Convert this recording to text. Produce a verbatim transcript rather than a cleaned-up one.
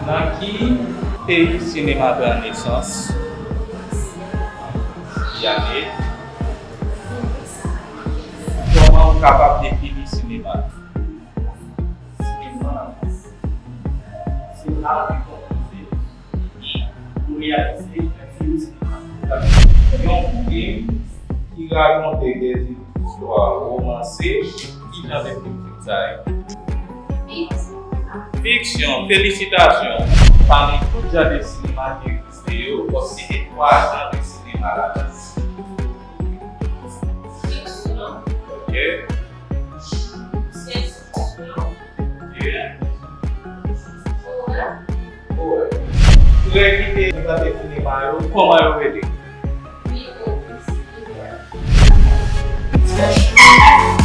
Nan ki peyi sinema pran nesans? Ki ane? Kòman ou kapab defini sinema? Sinema se art ki konpoze pou reyalize yon fim sinema. Yon fim ki rakonte de istwa womanse, ki jan de fim sa ye? Fiksyon. Fiksyon, felisitasyon. Pami tout jan de sinema ki egziste yo, kòm se gen twa jan de sinema ladan. Fiksyon. Ok. Syans fiksyon. Ok. Orè. Orè. Frè ki te envante sinema yo, kòman yo rele? Wi, o, wi, wi.